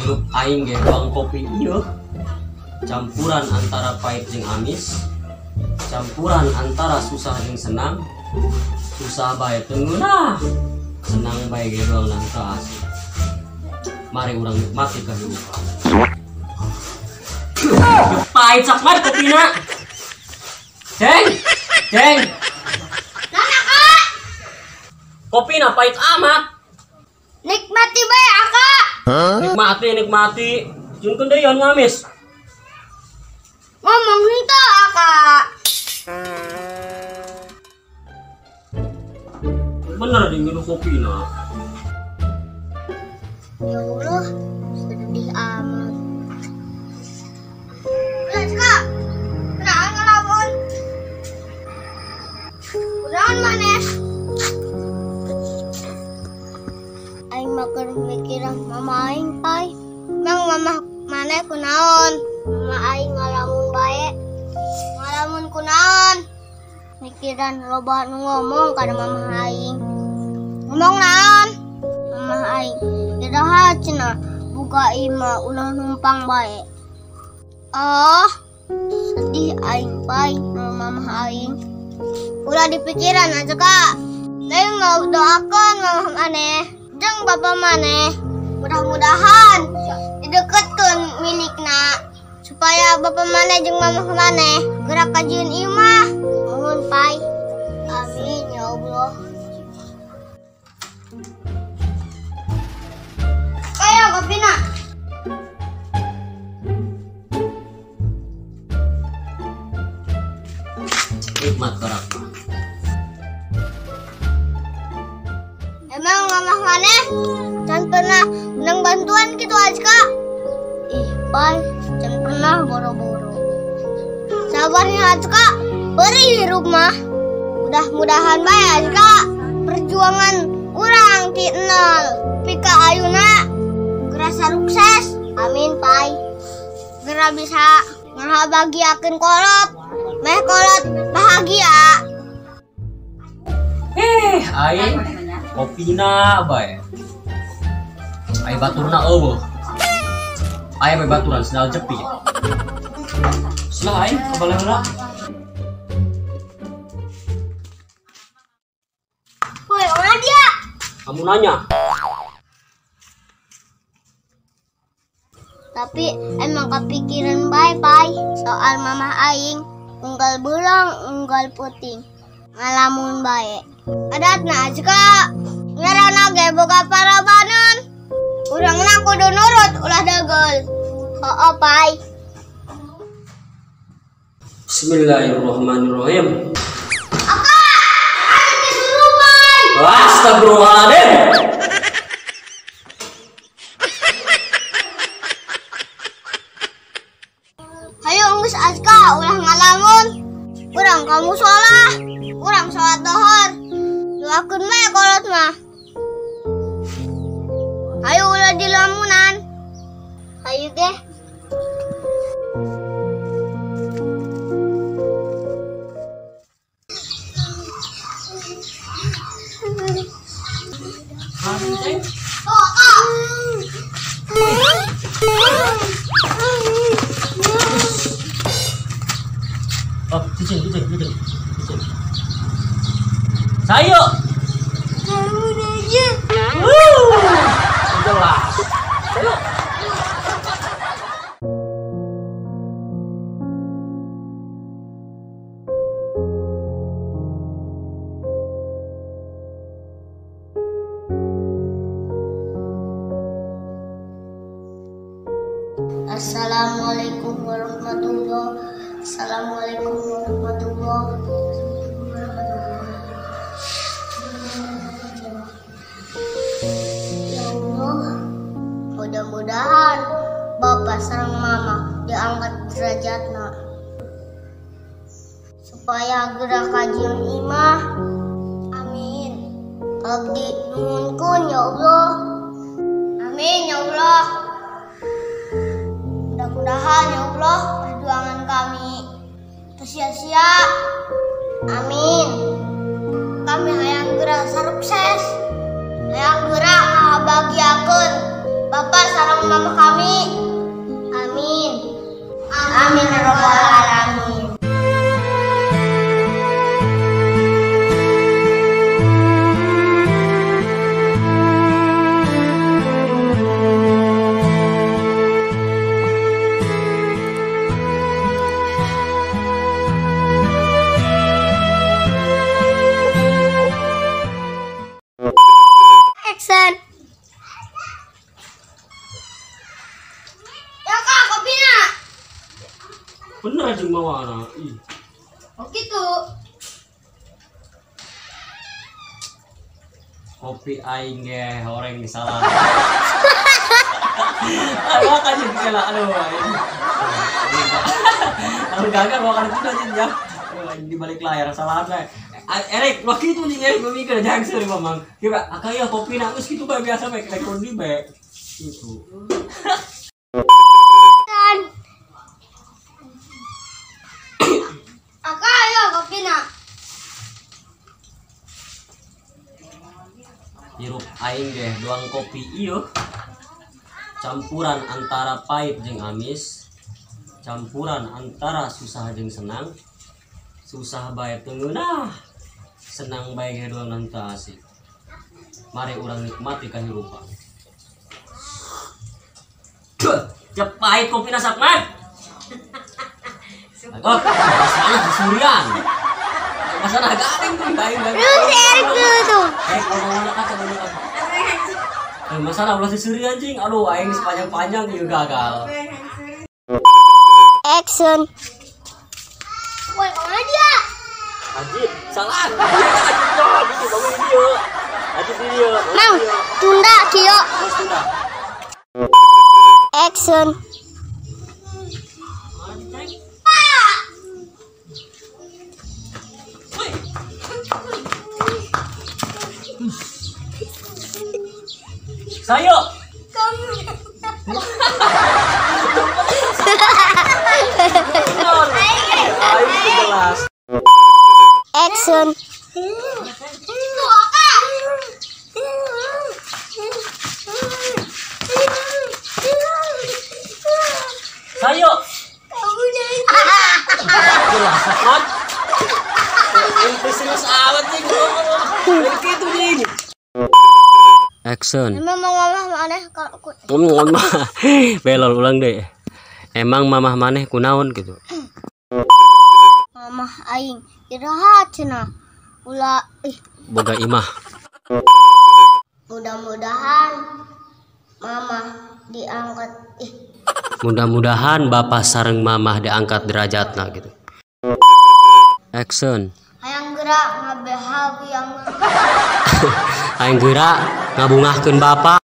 Hirup aing ge doang kopi ieu. Campuran antara pahit jeung amis, campuran antara susah jeung senang. Susah bae teu ngeunah, senang bae ge doang teu asik. Mari urang nikmati kehidupan. Pahit sakmar kopina. Ceng, ceng. Nana kak. Kopina pahit amat. Nikmati bae akak. Nikmati, nikmati. Jungkeun deui anu amis. Ngomong henteu akak. Bener di minum kopina. Ya Allah, sedih amat. Udah kak, kenaan ngelamun. Kunaon maneh? Aing mah keur mikiran mama aing pai. Mang mama maneh kunaon? Mama aing ngalamun bae. Ngalamun kunaon? Mikiran loba nu ngomong kana mama aing. Ngomong naon? Mama aing iraha cenah buka imah ulah numpang bae. Oh, sedih aing pai mama aing. Ulah dipikiran aja kak. Lain mau doakan mama maneh jeung bapak maneh. Mudah-mudahan dideketkeun milikna supaya bapak maneh jeung mama maneh gerak kajieun imah. Mohon pai. Amin ya Allah. Ayo kopina. Nikmat karakter. Emang mama maneh can pernah menang bantuan gitu aja kak? Ih pai, can pernah boro-boro. Sabarnya aja kak, beri rumah. Mudah-mudahan bae aja kak. Perjuangan urang ti nol, pika ayuna gerasa sukses. Amin pai. Gera bisa ngabahagiakeun kolot, meh kolot bahagia. Aing kopina bae. Aing baturna eueuh. Aing bae baturan sendal jepit. Selah aing kabale heula. Woi, mana dia? Kamu nanya. Tapi emang kepikiran bae-bae soal mama aing unggal beurang unggal puting ngalamun bae. Adatna aja kak, ngarana ge boga parabanan. Urangna kudu nurut ulah degel. Hooh pai. Bismillahirrahmanirrahim. Akak, aing kesurupan. Astagfirullahaladzim. Hayu geus Azka ulah ngalamun. Urang ka musholah, urang salat dohor. Doakeun bae kolot mah. Hayu ulah dilamunan. Hayu ge. Oh, cicing, cicing, cicing, cicing. Sayo. Jelas. Sayo. Assalamualaikum warahmatullahi. Assalamualaikum warahmatullahi wabarakatuh. Ya Allah, mudah-mudahan bapak sareng mama diangkat derajatna supaya gerak kajian imah. Amin. Abdi nuhunkeun ya Allah. Amin ya Allah. Mudah-mudahan ya Allah perjuangan kami sia-sia. Amin. Kami hayang geura sukses. Hayang geura ngabahagiakeun bapak sareng mama kami. rabbal alamin. Action. Ya kak, kopi nak. Bener aja mawana. Ih. Oh gitu. Kopi aing ge horeng salah. Aduh kan jadi kela aduh. Aduh gagal makan itu aja ya. Di balik layar salah bae. Erik, waktu itu nih Erik mikir jangan seri mamang. Kira akaya kopi nak geus kitu bae biasa bae kayak kondi bae. Gitu. Dan akaya kopi nak. Hirup aing ge doang kopi ieu. Campuran antara pahit jeung amis, campuran antara susah jeung senang. Susah bae teu ngeunah, senang bae ge doang teu asik. Mari urang nikmati kahirupan. Cep pahit kopi nasakmat. Oh, masalah sesurian. Masalah garing tuh bae bae. Lu tuh. Masalah ulah sesurian anjing. Aduh aing sepanjang-panjang ieu gagal. Action. Woi, kemana dia? Ajib, salah. Ajib, bangun dia. Ajib dia. Mang, tunda kieu. Tunda. Action. Sayo. Action. Sayo. Action. Emang mamah maneh belol ulang deh. Emang mamah maneh kunaon gitu. Mamah aing iraha cenah ulah ih boga imah. Mudah-mudahan mamah diangkat ih. Mudah-mudahan bapak sareng mamah diangkat derajatna gitu. Action. Hayang gerak ngabeha yang hayang gerak ngabungahkeun bapak.